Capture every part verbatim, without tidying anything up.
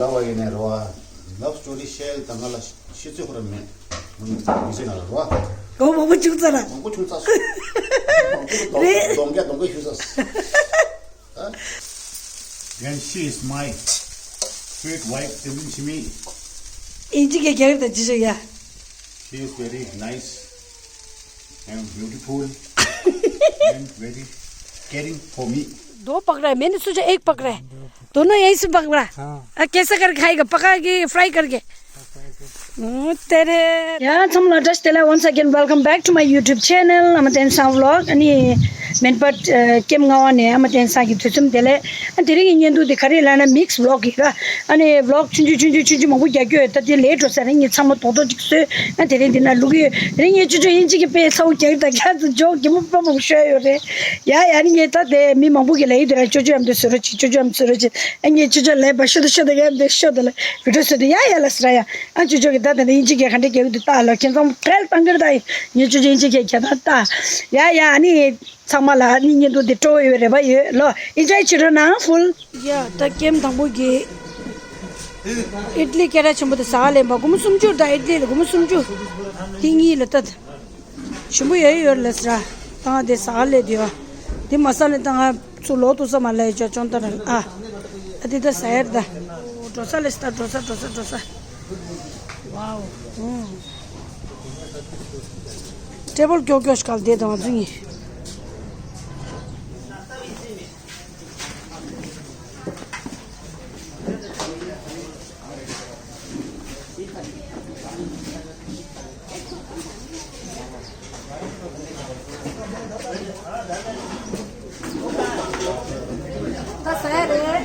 ལ་བ་ཡིན་ནས་རོ། ལབ་སི་ཊོ་རི་ཤེལ་དང་ང་ལ་ཤེས་ཚོད་ཁོ་ར་མེད། མི་ཚེ་ནང་ལ་རོ། ལོ་མང་པོ་བྱུང་ཚར་ར། མང་པོ་བྱུང་ཚར་སོང་། མང་པོ་རེད། སྡོང་རྒྱ་སྡོང་རྒྱ་ཞུས་ཚར་སོང་། And she is my sweet wife, Temlin Chimi. ཨིན་ཇི་གི་རྒྱ་གར་དང་ཅི་ཞིག་ཡ། She is very nice and beautiful and very caring for me. दो पकड़ा है, मैंने सोचा एक पकड़ा है। दोनों यहीं से पकड़ा। हाँ। आ, कैसा कर खाएगा? पका के फ्राई करके? ཨོ་ཏེ་རེད། ཡ་ཚང་མ་ལ་བཀྲ་ཤིས་བདེ་ལེགས། Once again, welcome back to my YouTube channel, Amatensa Vlog. ཨ་ནི་མེན་པ་ཀེམ་ལྔ་པ་ནས་ཨ་མ་བསྟན་སངས་ཀྱི་དུས་གསུམ་བདེ་ལེགས། ཨ་དེ་རིང་གི་བརྙན་ཐུང་དེ་ག་རེ་ལབ་ན་མིག་སི་ཝི་ལོག་ཡིན་ར། ཨ་ནི་ཝི་ལོག་ཆུང་ཆུང་ཆུང་ཆུང་ཆུང་ཆུང་མང་པོ་རྒྱག་རྒྱུ་ཡོད། ད་དེ་ལས་འགྲོ་ས་རེད། ངས་ཚང་མ་རྡོག་རྡོག་ཅིག་བཟོས། ཨ་དེ་རིང་འདི་ན་བླུག་གི་ཡོད། དེ་རིང་ངས་ཅོ་ཅོ་དབྱིན་ཇི་གི་དཔེ་ཚ་བོ་རྒྱག་གི། ད་ཁྱེད་ཚོ་ཇོག་གི་མོ་པ་མང་པོ་ཤོད་ཡོད་རེད། ཡ་ཡ། ཨ་ནི་ངས་ད་དེ་མི་མང་པོ་གི་ལབ་ཡི་འདུག་ར། ཅོ་ཅོ་ཡ་མ་དེ་བཟོ་རོགས་བྱེད། ཅོ་ཅོ་ཡ་མ་བཟོ་རོགས་བྱེད། ཨ་ངས་ཅོ་ཅོ་ལབ་པ་ཤོད་ད་ཤོད་ད། ཡ་མ་དེ་ཤོད་ད་ལ་བི་ཌིའོ་བཟོས་ད། ཡ་ཡ་ལ་སི་ར་ཡ། ཨ་ཅོ་ཅོ་གི་ད་དེ་ནས་དབྱིན་ཇི་གི་ག་འདྲ་རྒྱག་གི་འདུག་ལྟ་ལ། ཁྱེད་ཚང་མ་ཕལ་བཏང་གི་རེད་ད། ངས་ཅོ་ཅོ་དབྱིན་ཇི་གི་རྒྱག་ད་ལྟ། ཡ་ཡ། ཨ་ནི། ཚང་མ་ལ་ཨ་ནི་བརྙན་ཐུང་འདི་སྤྲོ་བོ་ཡོད་རེད་པ། ཡོད་ལོ། ཨིན་ཇོའི་བྱེད་རོགས་གནང་། ཧྥུལ། ཡ་ད་ཀེམ་དང་པོ་གི་ཨིད་ལི་སྐད་གྲགས་ཆེན་པོ་དེ་ཟ་ལེན་པ། སྒོར་མོ་སུམ་ཅུ་རེད་ད། ཨིད་ལི་ལ་སྒོར་མོ་སུམ་ཅུ། དེ་གཉིས་ལ་ད་ཞིམ་པོ་ཡོད་ཡོད་ལ་ཟེར། ད་ང་དེ་ཟ་ལེ་དེ་བ། དེ་མ་ཟ་ལེ་ད་ང་ཚོ་ལོ་ཏོག་ཙམ་མ་ལ་ཡ་ཅོ་ཅོང་ད་ར། ཨ་ཨ་དེ་ད་ཟ་ཡར་ད། འགྲོ་ས་ལས་ད་འགྲོ་ས་འགྲོ་ས་འགྲོ་ས། ཝའོ། ཨུམ། ཊེ་བལ་ཀྱོག་ཀྱོག་ཞིག་ག་ལ་བསྡད་དང་ང་ཚོ་གཉིས། ད་ཟ་ཡ་རེད།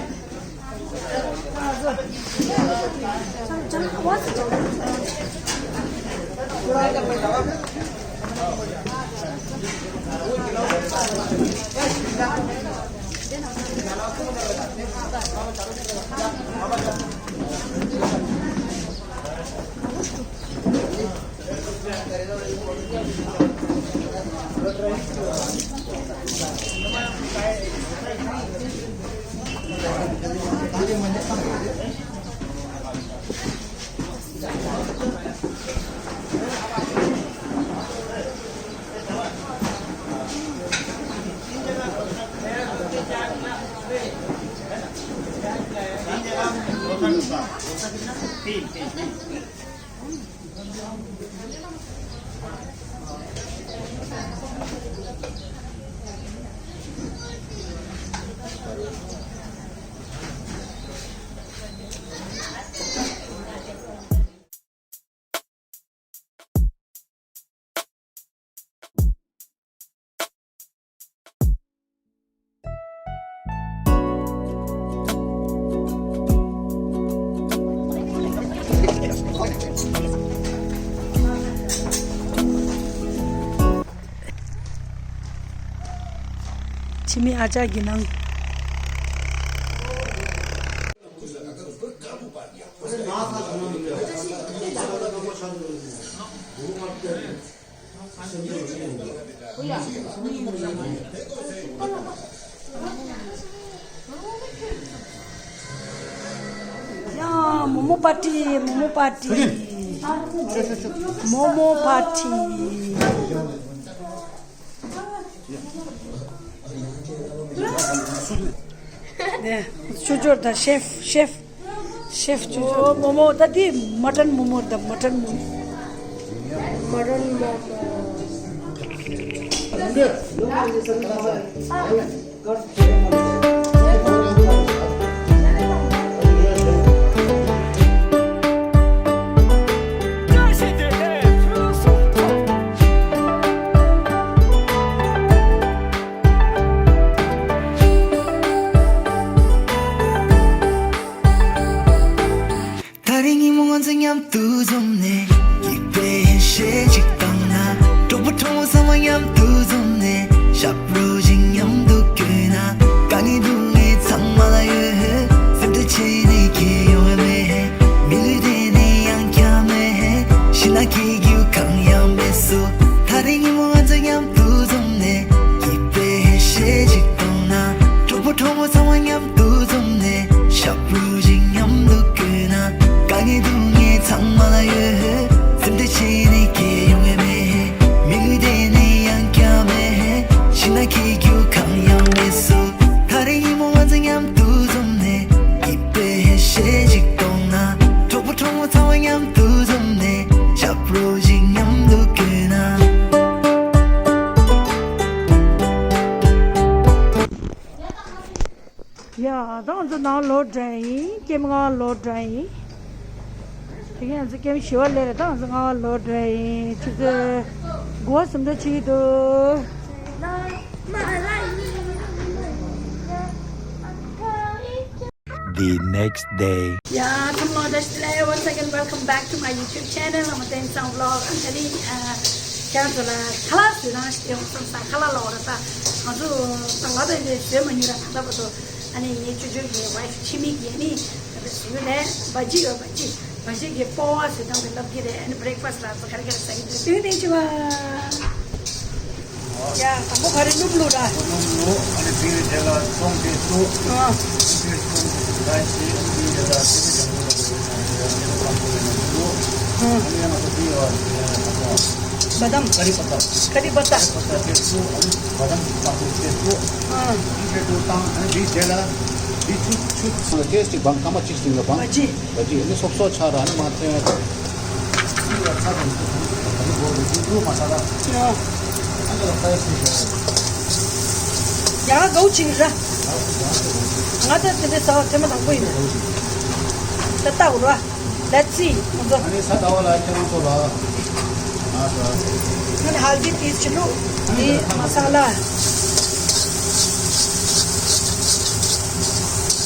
འཆི་མེད་ཨ་ཅག་གི་ནང་། ཡ། མོ་མོ་པར་ཊི། མོ་མོ་པར་ཊི། མོ་མོ་པར་ཊི། ནས་ཆུ་སྦྱོར་དང་ཤེཕ་ཤེཕ་ཤེཕ་ཆུ་སྦྱོར། མོ་མོ་ད་དེ་མ་ཊན་མོ་མོ་རེད་ད། མ་ཊན་མོ་མོ། མ་ཊན་མོ་མོ། ད་རེས་ཉིན་མོ་ང་ཚོ་མཉམ་དུ་འཛོམས་ནས། སྐྱིད་པའི་ཡེ་ཤེས་ཅིག་བཏང་ན། གྲོགས་པོ་གྲོགས་མོ་ཚང་མ་མཉམ་དུ་འཛོམས་ནས། ཞབས་བྲོ་ཅིག་མཉམ་དུ་བསྐྱོན་ན། དཀའ་ངལ་སྡུག་བསྔལ་ཚང་མ་ལ་ཡོད། སེམས་ཁྲལ་བྱས་ནས་ཁྱད་ཡོང་བ་མེད། མི་ལུས་དེ་ནི་ཡང་བསྐྱར་མེད། ཕྱི་ནང་སྐྱིད་སྡུག་གང་ཡང་མེད་སོ། ད་རེས་ཉིན་མོ་ང་ཚོ་མཉམ་དུ་འཛོམས་ནས། སྐྱིད་པའི་ཡེ་ཤེས་ཅིག་བཏང་ན། གྲོགས་པོ་གྲོགས་མོ་ཚང་མ་མཉམ་དུ་འཛོམས་ནས། ཞབས་བྲོ་ཅིག་མཉམ་དུ་བསྐྱོན། ང་ཚོ་ནང་ལོག་འགྲོ་ཡིན། ཀེམ་ལྔ་པ་ལོག་འགྲོ་ཡིན། དེ་ག་ང་ཚོ་ཀེམ་བཞི་པ་སླེབས་རེད། ད་ང་ཚོ་ལྔ་པ་ལོག་འགྲོ་ཡིན། ཆུ་ཚོད་དགུ་པ་ཟིན་འགྲོ་བྱེད་ཀྱི་འདུག The next day. Yeah, come on, that's the once again, welcome back to my YouTube channel. I'm a Tensang vlog. I'm telling you, uh, ཁྱེད་ཚོ་ལ་ཁ་ལག་བཟོས་ན་ཤེས་ཡོང་བསམ་ས། ཁ་ལག་ལ་འོ་ར་ད་ང་ཚོ་ད་ང་ད་འདི་བཟོས་མ་མྱོང་ར། ད་ལྟ་བར་དུ་ཨ་ནི་ངའི་ཅོ་ཅོ་གི་wife ཆི་མི་གི་ནི་ད་བཟོས་ནས་བ་ཇི་ཡོད། བ་ཇི་བ་ཇི་གི་པོ་བ་བཟོས་སྟངས་དེ་ལབ་ཀྱི་རེད། ཨ་ནི་breakfast ལ་ཚོ་ག་རེ་ག་རེ་ཟ་གི་འདུག་དེ་དེ་ཅི་བ། ཡ། དང་པོ་ག་རེ་སྣུམ་བླུགས་ར། སྣུམ་བླུགས། ཨ་ནི་དེའི་རྗེས་ལ་ཚོང་དེ་བླུགས། ཨ། ཚོང་དེ་བླུགས་ལ་ཞིག་དེའི་རྗེས་ལ་ཚོང་དེ་བླུགས། ཨ་ནི་ཡང་ང་ཚོ་དེའི་བར་བ་དམ། ཀ་རི་པ་ཏ། ཀ་རི་པ་ཏ། ཀ་རི་པ་ཏ་དེ་བླུགས། ཨ་ནི་བ་དམ་དང་པོ་དེ་བླུགས། ཨ། དེའི་རྗེས་ལ་བླུགས་བཏང་། ཨ་ནི་དེའི་རྗེས་ལ་དེ་ཆུ་ཆུ་ཆུ་ཅིག་བང་སྐར་མ་གཅིག་ཅིག་ལ་བང་། བ་ཇི། བ་ཇི། ཨ་ནི་སོབ་སོབ་ཆགས་ར། ཨ་ནི་མ་ཐོན། ཡང་གའུ་ཆིང་ར། ང་ད་དེ་འདྲའི་ཟ་བ་ཐེངས་མ་དང་པོ་ཡིན། ད་ལྟ་འུར་བ། Let's see. ང་ཚོ། ཨ་ནི་ས་ད་བ་ལ་ཁྱེད་རང་ཚོ་ལ། ང་ད། ང་ཧལ་དི་པིས་ཅི་ལུ། དེ་མ་ས་ལ།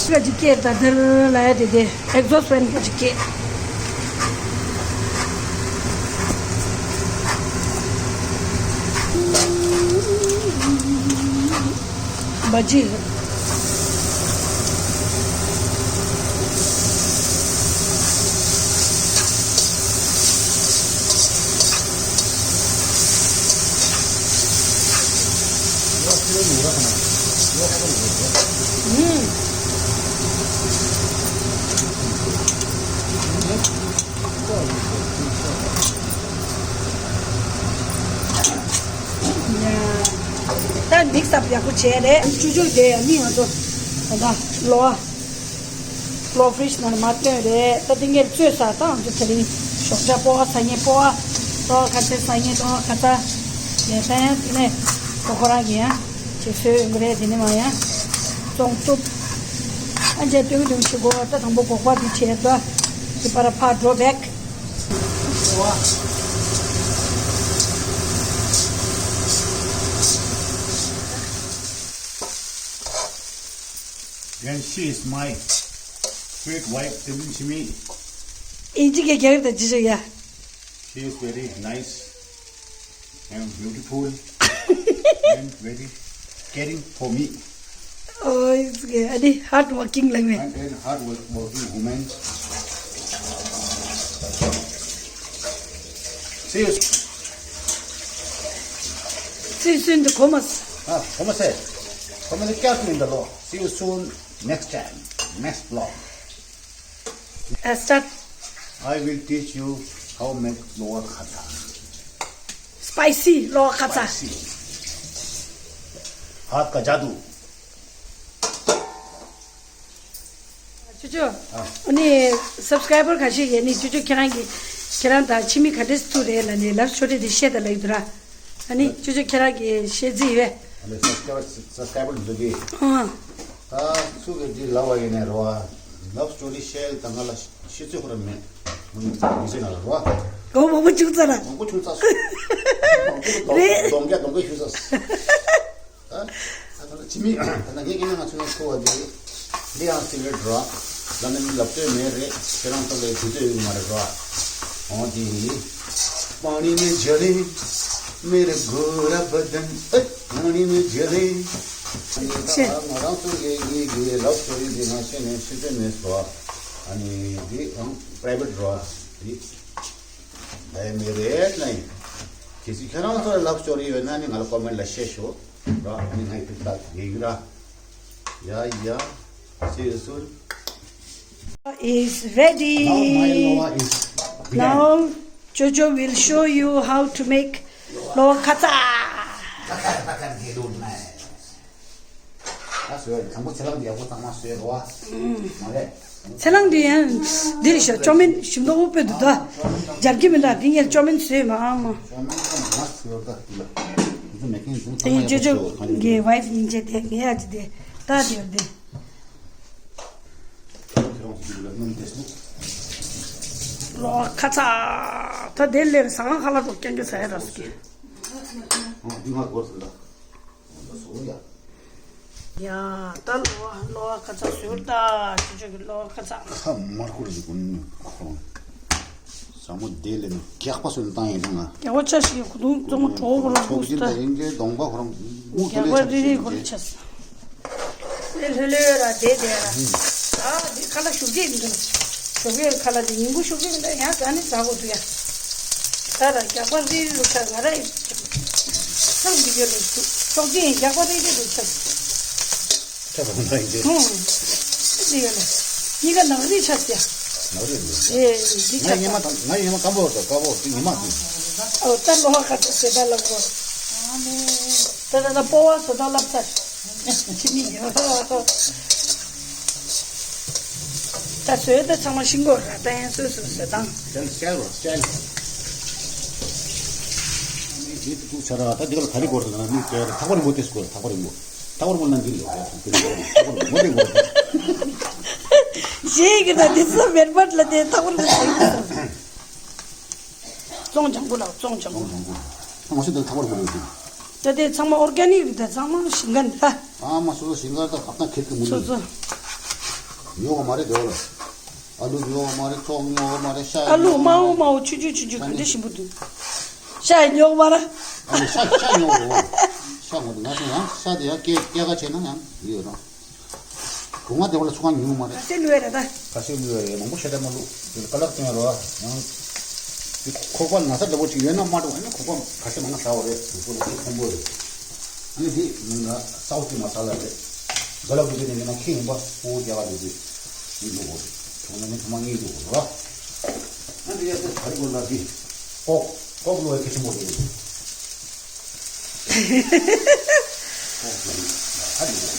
ཁ་ཅིག་སྐད་ད་དེར་ལ་ཡ་དེ་དེ། Exhaust fan ཁ་ཅིག་སྐད། བ་ཇི། ད་mix up ཡག་པོ་བྱས་རེད། ཅུ་ཅུ་དེ་ནི་ང་ཚོ་ད་ལྟ་ལོ་ལོ་ཕི་རིཇ་ནང་མ་བཏོན་རེད། ད་དེ་ངས་བཙོས་ས་དང་ཚོ་དེ་རིང་ཞོགས་ཇ་པོ་བ་ཟ་ངེས་པོ་བ་ཏོ་ཁ་ཚེ་ཟ་ངེས་ཏོ་ཁ་ཚ་ལས་ད་ཡང་དེ་ནས་ཁོ་ཁོ་རང་གི་ཡང་ཅིག་བཟོས་ཡོང་གི་རེད། དེ་ནས་མ་ཡང་བཙོང་བཏུབ། ཨ་ཅག་སྟོན་གི་འདུག་ཤི་གོ། ད་དང་པོ་སྒོག་པ་དེ་བྱས་ད་དེ་པར་ཕར་འགྲོ་བེག And she is my sweet wife, Tenzin Chimi. ཨིན་ཇི་གི་རྒྱག་ད་ཅི་ཞིག་ཡ། She is very nice and beautiful and very caring for me. Oh, it's good. ཨ་ནི་hard working ལགས་མེད། And a hard work, working woman. See you. See you soon, the Thomas. Ah, Thomas said. Thomas is careful in the law. See you soon, next time, next vlog. Uh, start. I will teach you how make lowa khatsa. Spicy lowa khatsa. Spicy. हाथ का जादू। ཅོ་ཅོ། ཨ་ནི་སབ་སི་ཀ་རའི་བར་ཁ་ཤས་ཡས་ནི་ཅོ་ཅོ་ཁྱེད་རང་གི་ཁྱེད་རང་དང་ཁྱིམ་མི་ག་འདྲས་ཐུག་རེད་ལབ་ནི་ལབ་ཤོ་རེ་དེ་བཤད་ད་ལབ་ཀྱི་འདུག་ར། ཨ་ནི་ཅོ་ཅོ་ཁྱེད་རང་གི་བཤད་རྩིས་ཡོད། ཨ་ནི་སབ་སི་ཀ་རའི་བར་སབ་སི་ཀ་རའི་བར་འདུག་གི། ཨ། ད་སུ་གི་འདི་ལབ་པ་ཡིན་ནའི་རོ། ལབ་སི་ཊོ་རི་བཤད་ད་ང་ལ་ཤེས་ཚོད་ཁོ་ར་མེད། མི་ཚེ་ནང་ལ་རོ། གོ་མང་པོ་བྱུང་ཚར་ར། མང་པོ་བྱུང་ཚར་སོང་། མང་པོ་རེད། གདོང་རྒྱ་གདོང་རྒྱ་ཞུ་ཚར་སོང་། ད་ད་ད་ཕྱི་མི་ད་ད་ངས་ཀྱི་ནང་ང་ཚོ་ནས་ཐུ་བ་དེ་འདི་ཡང་སི་རེད་ར། ལ་ནི་མི་ལབ་ཚོད་མེད་རེད། ཁྱེད་རང་ཚོ་ལས་དུས་ཚོད་ཡོད་མ་རེད་ར། འོ་དེ་ཡིན། पानी में जले मेरे गोरा बदन। पानी में जले ད་ང་རང་ཚོ་གི་ངེད་ཀྱི་ལབ་སི་ཊོ་རི་འདི་ང་ཤེས་ནས་ཤེས་ཚོད་མེད་སོ། ཨ་ནི་འདི་ཡང་པ་རའི་ཝེ་ཊི་ར། འདི་ད་ཡང་མེད་རེད་ན་ཡིན། གལ་སྲིད་ཁྱེད་རང་ཚོ་ལ་ལབ་སི་ཊོ་རི་ཡོད་ན་ནི་ང་ལ་ཀོ་མེན་ཊི་ལ་བཤད་ཤོག་ར། ཨ་ནི་ང་ཡི་ཕིཌ་བེག་ཡོད་ཡོད་ར། Yeah, yeah. See you soon. Is ready. Now my lowa is began. Now Jojo will show you how to make lowa khatsa. ད་སོས་དང་པོ་ཚེ་ལང་འདི་ཡག་པོ་གཙང་མ་སོས་རོ། མ་རེད། ཚེ་ལང་འདི་ཡང་འདི་རེད་ཤག་ཅོ་མིན་ཞིམ་མདོག་དཔེ་འདུག་ད། རྒྱབ་ཀྱི་མི་འདུག་འདི་ངས་ཅོ་མིན་བཟོས་མ་ཨ་མ། ཅོ་མིན་ད་མ་སོས་ད་འདི་ལ། འདི་མེད་མཁན་འདི་ཚང་མ་ཡག་པོ་ཅོ་ཅོ་གི་ཝའི་ཕི་ཡིན་ཅེ་དེ་ངས་ཡ་ཅི་དེ་ད་དེ་དེ། ལོ་ཁ་ཚ། ད་དེ་ལེར་ཟ་ཁང་ཁ་ལག་འགྲོ་རྐྱང་རྐྱང་ཟ་ཡ་ར་སུ་གི། ཨོ་འདི་ང་སྒོར་ཟིན་ད། ཟོ་ཡ། ཡ། ད་ལོ་ལོ་ཁ་ཚ་ཟོས་ད། ཅི་ཅོ་གི་ལོ་ཁ་ཚ། ཁ་མར་ཁུར་ཞིག་ཀུན་ཁོང་། ཟ་མོ་དེ་ལེན་རྒྱག་པ་སོན་བཏང་ཡིན་ད་ང་། རྒྱག་པ་ཆ་ཞིག་གུ་དུང་གཙང་མ་གྲོགས་གུ་ལ་ལུགས་ད། ཡིན་གྱི་གདོང་པ་ཁོ་རང་མུ་ག་རྒྱག་པ་རི་རི་གུ་ལ་ཆ་ས། ལེ་ལྷོད་ལྷོད་ར་བསྡད་བསྡད་ར། ཨ་འདི་ཁ་ལག་ཞོགས་ཀས་འདུག་ཞོགས་ཀས་ཁ་ལག་འདི་ཉིན་གུང་ཞོགས་ཀས་འདུག་ཡང་ཟ་ནི་ཟ་དགོས་འདུག་ཡ། ད་ར་རྒྱག་པ་རི་རི་རུ་ཆ་ང་ར་ཡི། སང་འདི་ག་རུ་འདུག་ཞོགས་ཀས་རྒྱག་པ་རི་རི་རུ་ཆ། ཆ་ཚང་ཚང་ཡིན་ཏེ། ཧུང་། འདི་ག་ལ། གཉིས་ཀ་ནག་རི་ཆ་ཟེར། ནག་རི་འདུག་ཨེ་འདི་ཆ་ང་ཉི་མ་ཚང་། ང་ཉི་མ་སྐམ་པོ་འདུག་སྐམ་པོ་འདི་ཉི་མ་འདི། ཨོ་ད་ལོ་ཧ་ཁ་ཚ་ཟེར་ད་ལབ་གོ། ད་ད་ད་སྤོ་བ་བཟོ་ད་ལབ་ཚར། ཕྱི་མི་ཡོད། ད་བཟོས་ད་ཚང་མ་ཤིང་གོ་ར་ད་ཡན་སོ་སོ་ཟེར་དང་། ཅལ་ཅལ་རོ་ཅལ། འདི་འདུག་ཚར་ར། ད་འདི་ག་ལ་ག་རེ་དགོས་རེད་ན་མི་དེ་ཐག་པ་རིང་པོ་དེ་སྐོར་ཐག་པ་རིང་པོ། ཐག་པ་རིང་པོ་ན་འདི་ལས་དེ་ཐག་པ་རིང་པོ་དེ་སྐོར། ཞེས་ཀྱི་ན་འདི་ཚོ་མེར་པར་ལ་དེ་ཐག་པ་རིང་པོ་ཟེར་གྱི་འདུག་ཙོང་ལྗང་གུ་ལ་ཙོང་ལྗང་གུ། ང་ཚོ་འདི་ཐག་པ་རིང་པོ་ཡོད་དེ། ད་དེ་ཚང་མ་ཨོར་གེ་ནིག་རེད། ད་ཚང་མ་ཞིང་ཁ་འདི་ལ། ཨ་མ་སོ་སོ་ཞིང་ཁ་ད་ཧབ་ཏང་ཁེར་གི་མུ་ནི། སོ་སོ། ཉོ་བ་མ་རེད་དེ་བ་ལ། ཨ་ལུ་ཉོ་བ་མ་རེད། ཙོག་ཉོ་བ་མ་རེད། ཤ་ཨ་ལུ་ཉོ་བ་མ་མ་རེད། འོ་ཆུ་ཆུ་ཆུ་ཆུ་ག་འདྲ་ཞིམ་པོ་འདུག་ཤ་ཉོ་བ་མ་རེད། ཨ་ལུ་ཤ་ཤ་ཉོ་བ་རེད། ཤ་ངོ་དེ་ང་ཚོ་ཡང་ཤ་དེ་ཡང་སྐྱེ་སྐྱེ་ག་བྱས་ན་ཡང་ཡོད་རང་། སྒོ་ང་དེ་བ་ལ་ཚུགས་ཁ་ཉུང་མ་རེད། ཁ་ཤས་བླུགས་ཡ་རེད་ད། ཁ་ཤས་བླུགས་ཡ་རེད། མང་པོ་ཤ་ད་མ་བླུགས། དེ་ཀ་ལག་སྟོན་རོགས། ཡང་དེ་ཁོག་པ་ན་ཚ་འདྲ་པོ་ཅིག་ཡོད་ན་མ་འགྲོ། ཨ་ནི་ཁོག་པ་ཁ་ཤས་མང་ང་ཟ་བ་རེད། དུས་ཚོད་ལ་དེ་ཕན་པོ་རེད། ཨ་ནི་དེ་ནང་ལ་སའོ་ཅིག་མ་ཟ་ལ་རེད། ག་ལ་བུ་དེ་ནས་ཉི་མ་ཁེ་ཡིན་པ་ཕོ་བོ་རྒྱ་གར་དེ་དེ་འགྲོ་དགོས་རེད། གྲོང་ལ་ནི་ཐ་མ་གཉིས་འགྲོ་དགོས་རེད་བ། ཨ་ནི་དེ་ཡ་དེ་ག་རེ་དགོས་ལ་དེ་ཀོག་ཀོག་བླུགས་ཡ་གལ་ཆེན་པོ་རེད།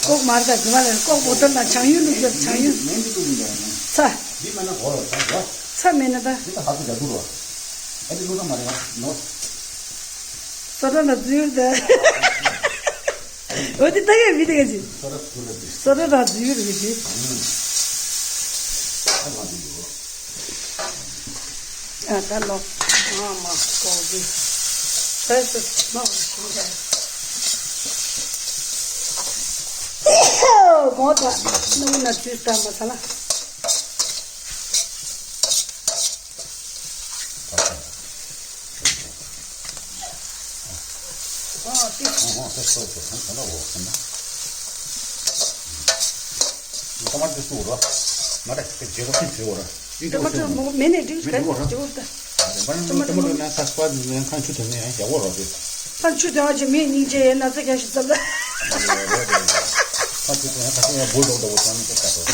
ཀོག་མར་དང་དྲི་མ་ལ་ཀོག་བོ་ཏོན་དང་ཆང་ཡུལ་ལུགས་ཀྱི་ཆང་ཡུལ། མེན་འདི་ལུགས་མིན་འདི་ཡང་ཚ། འདི་མེན་ན་གོ་རོ་ཚ་གོ། ཚ་མེན་ན་ད། འདི་ད་ཧ་ཚུ་རྒྱ་དུ་རོ། ཨ་འདི་ལུགས་ད་མ་རེད་ང་ནོ། སོ་ད་ན་ཛུལ་ད། འོ་འདི་ད་གས་མི་ད་གས་ཅི། སོ་ད་ཛུལ་ལ་ཛུལ། སོ་ད་ན་ཛུལ་རེད་ཅི། ཨ་ང་འདི་ཡོད། ཨ་ད་ལོ། ཨ་མ་ཀོ་གི། ས་སུ་མ་བ་ཤིང་ར། གོ་ད་ནུ་ན་ཚུ་ད་མ་ས་ལ། ཨ་ཏི། ཨ་ཧོ་ཏི་སོ་སོ་ཐང་ཐང་ལ་འོ་ཁན་ན། ང་ཏ་མ་ཏི་སུ་རོ། མ་རེད་ཏི་ཇེ་གོ་ཏི་ཇེ་འོ་ར། ཏི་ཏི་མ་ཏི་མོ་མེ་ནེ་ཏི་ཇེ་འོ་ར། ཏི་ཏི་མ་ཏི་མོ་ན་ཁ་སྤ་ན་ཁ་ཆུ་ཐོན་ནས་ཡང་ཡག་པོ་རོ་ཏི། ཁ་ཆུ་ཐོན་བ་ཅི་མེ་སྙིང་རྗེ་ཡེ་ན་ཚ་རྒྱ་ཞིག་ཙམ་ལ། ཁ་ཆུ་ཐོན་ཡང་ཁ་ཆུ་ཡང་བུ་རྡོག་རྡོག་བོ་ཚང་མ་ཁ་ཁ་ཐོ།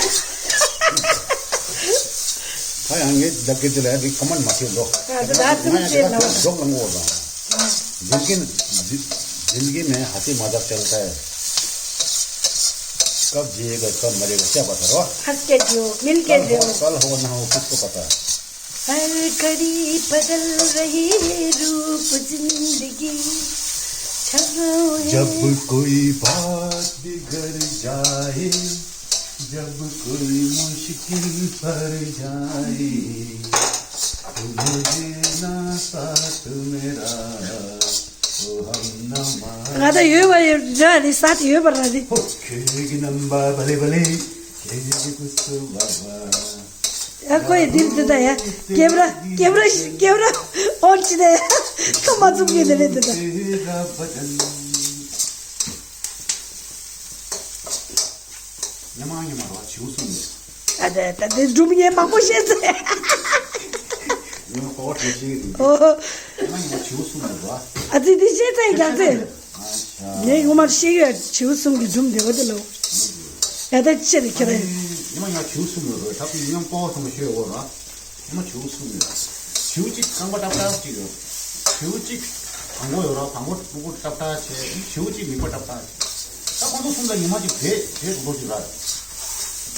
ད་ཡང་ངས་ལབ་ཀྱི་དེ་ལ་ཡང་འདི་ཁ་མ་མ་ཁེལ་ལོ། ད་ད་ད་ང་ཡང་ཅི་ད་ལོ་ཞོག་ལ་ངོ་དང་། दिल के दिल के में हंसी मजाक चलता है। कब जिएगा कब मरेगा क्या पता रहो। हंस के जियो, मिल के कल हो, जियो। कल हो ना हो किसको पता है। हर घड़ी बदल रही है रूप जिंदगी। छाँव है। जब कोई बात बिगड़ जाए, जब कोई मुश्किल पड़ जाए, तो मुझे ना साथ मेरा, तो हम ना ང་ད་ཡོད་པ་ཡོད་འདྲ་རེད། ས་དེ་ཡོད་པ་ར་རེད། ཁྱོད་ཀྱི་རྣམ་པ་བ་ལེ་བ་ལེ། ཁྱེད་ཀྱི་ཀུ་སུ་བ་བ། ཡ་ཁོ་ཡི་དིར་དེ་ད་ཡ། ཀེམ་ར་ཀེམ་ར་ཀེམ་ར་ཨོན་ཅི་ནས་ཁ་མ་ཚུགས་ཀྱི་དེ་རེད་དེ་ད། ཉི་མ་ཉི་མ་རོ་བྱིའུ་གསུམ་ཡོད། ཨ་ད་ད་དེ་སྒྲུང་ངས་མང་པོ་བཤད་ཚེ། ཉི་མ་གོ་བ་བྲལ་ཤེས་ཀྱི་འདུག་ཨོ། ཉི་མ་ཉི་མ་བྱིའུ་གསུམ་ཡོད་རོ། ཨ་ཙི་དེ་བཤད་ཚེ་རྒྱག་ཚེ། ངས་ངོ་མར་ཤེས་ཡོད་བྱིའུ་གསུམ་གྱི་སྒྲུང་དེ་བ་དེ་ལོ། ཡ་ད་ཅི་རེད་ཁྱེད་རང་། ཉི་མ་ཉི་མ་བྱིའུ་གསུམ་ཡོད་རོ་ད་ཁོ་ཉི་མ་གོ་བ་ཚང་མ་ཤེས་ཡོད་རོ། ཉི་མ་བྱིའུ་གསུམ་ཡོད། བྱིའུ་གཅིག་རྐང་པ་ཏག་ཏག་གཅིག་ཡོད། བྱིའུ་གཅིག་བྲང་ཁོག་ཡོད་ར། བྲང་ཁོག་སྤུ་གུ་ཏག་ཏག་བྱས། བྱིའུ་གཅིག་མིད་པ་ཏག་ཏག་བྱས། ད་ཁོང་ཚོ་གསུམ་ལ་ཉི་མ་གཅིག་བྲེལ་བྲེལ་དུ་འགྲོ་གཅིག་ར།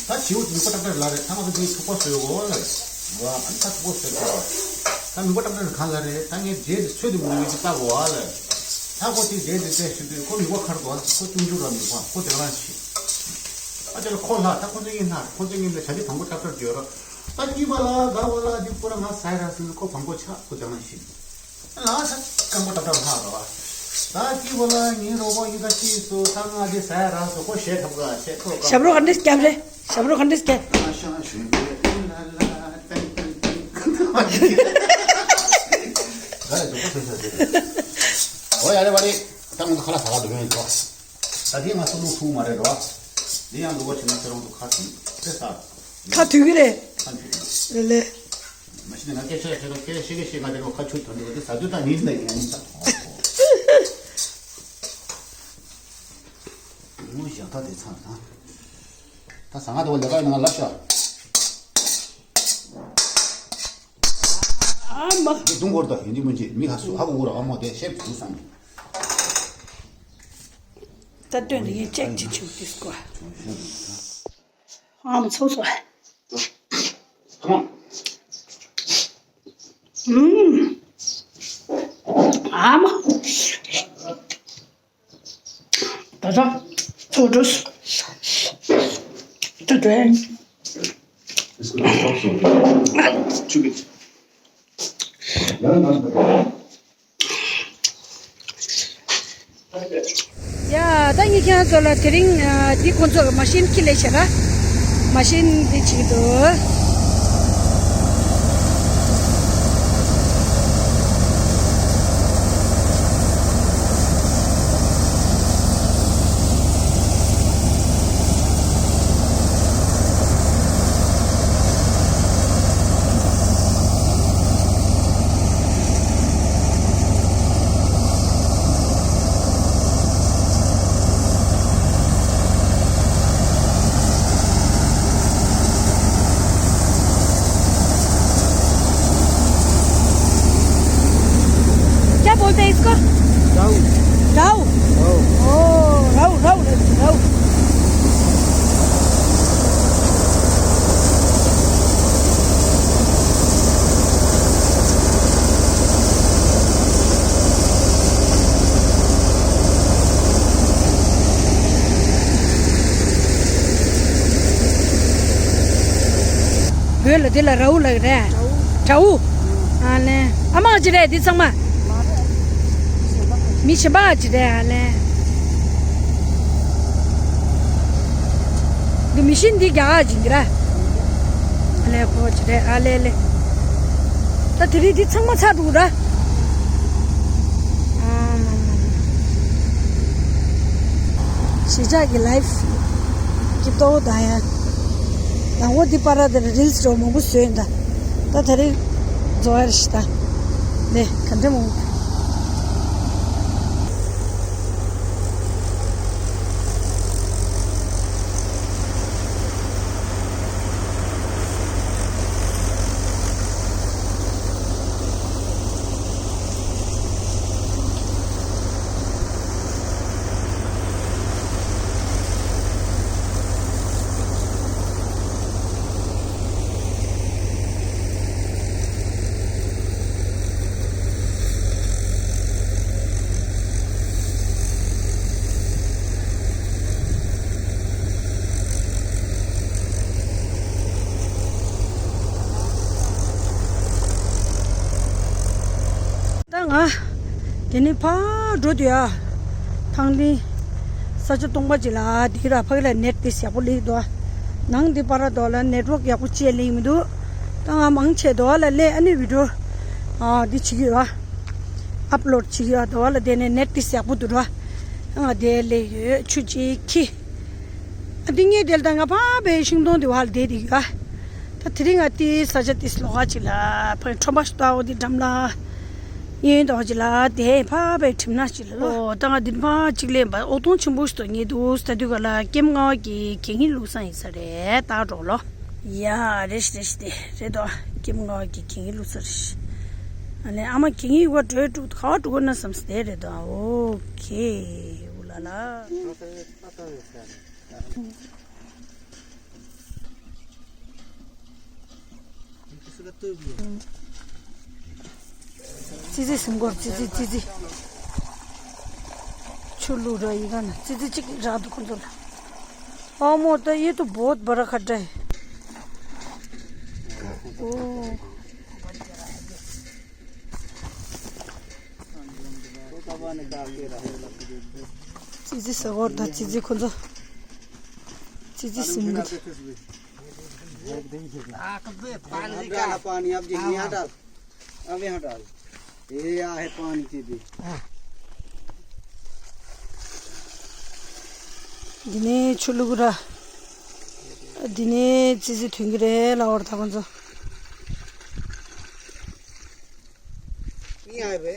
ད་བྱིའུ་མིད་པ་ཏག་ཏག་ལ་རེད། ད་ང་ཚོ་འདི་ཐུག་པ་བཟོས་གོ་ལ་རེད་བ། ཨ་ནི་ད་ཐུག་པ་བཟོས་གོ་ལ། ད་མིད་པ་ཏག་ཏག་གང་ལ་རེད། ད་ངས་བྲེལ་དུ་ཚོད་དུ་མི་ངེས་ཀྱི་ལྟ་གོ་ལ་རེད། ད་ཁོ་གཅིག་བྲེལ་དུ་བལྟས་ཞུ་དུས་ཁོ་མིད་པ་ཁར་དུ་ཁོ་ཆུང་ཆུང་ར་མིད་པ་ཁོ་དེ་ག་རང་ཤི། ད་ དེ་ལ་ཁོ་ལྷག་ད་ཁོ་ཚོ་གཉིས་ལྷག་ཁོ་ཚོ་གཉིས་ལ་བྱ་དེ་བང་པོ་ཏག་ཏག་བརྗོད་རོགས། ད་སྐྱིད་པ་ལ་དགའ་བ་ལ་འདི་པུ་ར་ང་ཟ་ཡ་རག་སོང་ཁོ་བང་པོ་ཆག་ཁོ་ལྗང་ན་ཤི། ལ་ས་སྐམ་པོ་ཏག་ཏག་ལྷག་རོགས། ད་སྐྱིད་པ་ལ་ངའི་རོགས་པ་ཡིན་ད་ཤི་སོ་ད་ང་དེ་ཟ་ཡ་རག་སོ་ཁོ་ཞེ་ཐབ་ག་ཞེ་ཐོག་ག་ཞབས་བྲོ་ག་འདྲས་སྐྱབས་རེད། ཞབས་བྲོ་ག་འདྲས་སྐྱབས། ང་ཤང་ཞུན་པའི་ཨུ་ལ་ལ་ཏན་ཏན་ཏན། ཨོ་ཡ་རེ་བ་རེ། ད་ང་ཚོ་ཁ་ལག་ཟ་ག་འགྲོ་གི་ཡིན་ད། ད་དེ་ང་ཚོ་ལུག་འཐུང་མ་རེད་རོ། འདི་ཡང་འདུག་པ་བྱས་ན་ཁྱེད་རང་ཚོ་ཁ་ཐུག་དེ་ས། ཁ་ཐུག་གི་རེད། ཁ་ཐུག་གི་རེད། ལེ། མ་གཞི་ནས་ང་སྐད་ཆ་ཡ་ཁྱེད་རང་སྐད་ཤེས་ཀྱི་ཤེས་ང་དེ་རུ་ཁ་ཆུ་དོན་འདུག་དེ་ཟ་དུས་ད་ཉིན་ལ་ཡིན་ཡང་ཉིན་ད། ངོ་ཞག་ད་དེ་ཚང་ད། ད་ཟ་ང་དེ་བ་ལས་ཀ་ཡིན་ང་ལབ་ཤག་ཨ་མ། འདི་དུང་སྐོར་དང་ཡིན་འདི་མི་འཇིག་མི་ཁ་སུ་ཧ་གོ་གོ་ར་ཨ་མོ་དེ་ཤེབ་དུ་སང་། ད་སྟོན་དེ་ཡིན་ཅེག་ཅིག་བྱུང་དུས་སྐོར། ཨ་མ་ཚོ་སོ། ཨུམ། ཨ་མ། ད་ད། ཚོ་འགྲོ། ད་འགྲོ། ཡ་ད་ངས་ཁྱེད་རང་ཚོ་ལ་དེ་རིང་འདི་ཁོང་ཚོ་གི་མ་ཤིན་ཁྱི་ལས་བྱེད་ལ་མ་ཤིན་འདི་བྱེད་ཀྱི་འདུག क्या बोलते हैं इसको? राहु। राहु? राहु। ओ, राहु, राहु, राहु। བོད་ལ་དེ་ལ་རའུ་ལབ་རེད། དྲའུ། ཨ་ལེ། ཨ་མ་ཅི་རེད་འདི་ཚང་མ། མི་གཞན་པ་ཅི་རེད་ཨ་ལེ། འདི་མི་ཤིན་འདི་རྒྱ་གར་ཅིག་འདི་ར། ཨ་ལེ་ཁོ་ཅི་རེད་ཨ་ལེ་ལེ། ད་དེ་རིང་འདི་ཚང་མ་ཚར་འགྲོ་ར། ཨ་མ་མ་མ། གཞིས་ཆགས་ཀྱི་ལའིབ་ཀྱི་ཏོ་ད་ཡ། དང་པོ་འདི་པར་དེར་རིལ་སི་འགྲོ་མང་པོ་བཟོས་ཡིན་ད། ད་དེ་རིང་རྫོགས་ཡར་ཞིག་ད། ལེ་ག་འདྲ་མང་པོ། ད་ང་དེ་ནས་ཕར་འགྲོ་དུས་ཨ། ཐང་ལི་ས་ཆ་སྟོང་པ་ཅིག་ལ་དེ་ར་ཕ་གི་ལ་ནེཊ་དེ་ཡག་པོ་སླེབས་འདུག་ནང་དེ་པར་དོ་ལ་ནེཊ་ཝརཀ་ཡག་པོ་ཅིག་སླེབས་མི་འདུག་ད་ང་མང་ཆེ་དོ་ལ་སླེབས་ཨ་ནི་བི་ཌིའོ་ཨ་འདི་བྱེད་ཀྱི་ཡོད་ཨ། ཨབ་ལོཌ་བྱེད་ཀྱི་ཡོད་དོ་ལ་དེ་ནས་ནེཊ་དེ་ཡག་པོ་འདུག་ར། ང་དེ་སླེབས་ཡོད་ཆུ་ཅིག་ཁྱི། ཨ་འདི་ངས་དེ་ལ་ད་ང་ཕ་བའི་ཤིང་སྡོང་དེ་བ་ལ་བསྡད་དེ་ཡོད་ཨ། ད་དེ་རིང་ང་དེའི་ས་ཆ་དེ་ལོགས་ཀ་ཅིག་ལ་ཕ་ཁྲོམ་པ་ཞིག་ཏོ་འོ་དེ་འགྲམ་ལ། གཡོན་དོ་ཅིག་ལ་དེ་ཕ་བའི་ཁྲིམས་ན་ཅིག་ལ་ལོ། ད་ང་འདི་ཕ་ཅིག་ལེན་པ་ཨོ་ཐོང་ཆེན་པོ་ཞིག་ཏོ་ངེས་འདུག་ད་དུས་ག་ལ་ཀེམ་ང་གི་གད་སྙིགས་བླུགས་ས་ཡིན་ས་རེད་ད་འགྲོ་ལོ། ཡ་རེད་རེད་དེ་རེད་དོ་ཀེམ་ང་གི་གད་སྙིགས་བླུགས་ས་རེད། ཨ་ལེ་ཨ་མ་གད་སྙིགས་བ་འགྲོས་འགྲོ་ག་བ་འགྲོ་གོ་ན་བསམ་སྟེ་རེད་དོ་ཨོ་ཁེ་ཨུ་ལ་ལ། ཙི་ཙི་སུན་གོར་ཙི་ཙི་ཙི་ཙི། ཆུ་བླུགས་ར་ཡི་ག་ན་ཙི་ཙི་གཅིག་རག་འདུག་ཁོ་ཚོ་ལ། ཨ་མོ་ད་ཡེ་ཏོ་བོད་བར་ཁ་ཏྲེ། ཨོ། ཙི་ཙི་ས་གོར་ད་ཙི་ཙི་ཁོ་ཚོ། ཙི་ཙི་སིམ་གི། पानी अब जी यहाँ डाल। अब यहाँ डाल। ये आ है पानी की भी। འདི་ནས་ཆུ་བླུག་ར། འདི་ནས་ཙི་ཙི་ཐོན་གི་རེད་ལ་འོར་ད་ཁོ་ཚོ། नहीं आए बे।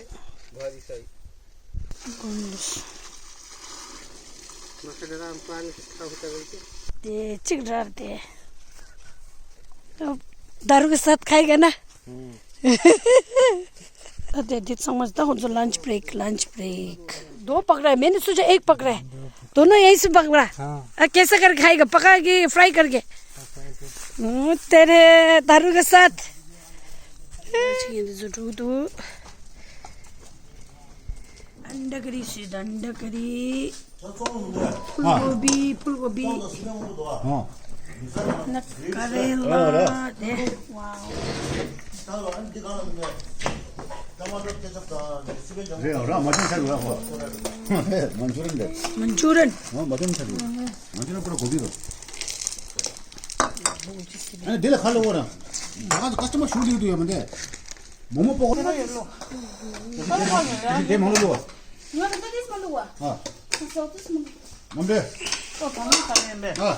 भारी सही। དེ་གཅིག་རར་དེ། दारू के साथ खाएगा ना? अरे दीदी समझता हूँ जो लंच ब्रेक लंच ब्रेक। दो पकड़ा है मैंने सोचा एक पकड़ा है। दोनों यहीं से पकड़ा। हाँ। आ, कैसे कर खाएगा पका के फ्राई करके? हम्म, तेरे दारू के साथ। अंडा करी से अंडा करी। फूलगोभी फूलगोभी। हाँ। न करेला दे। वाओ। रे हो रहा मटन खाई हुआ हो। मंचूरियन दे। मंचूरियन। हाँ मटन खाई हुआ। मंचूरियन पूरा गोभी दो। अरे दिल खा लो वो ना। आज कस्टमर शूट ही तो ये बंदे। मोमो पकौड़ा। दे मोमो लो। हाँ। नंबे। हाँ।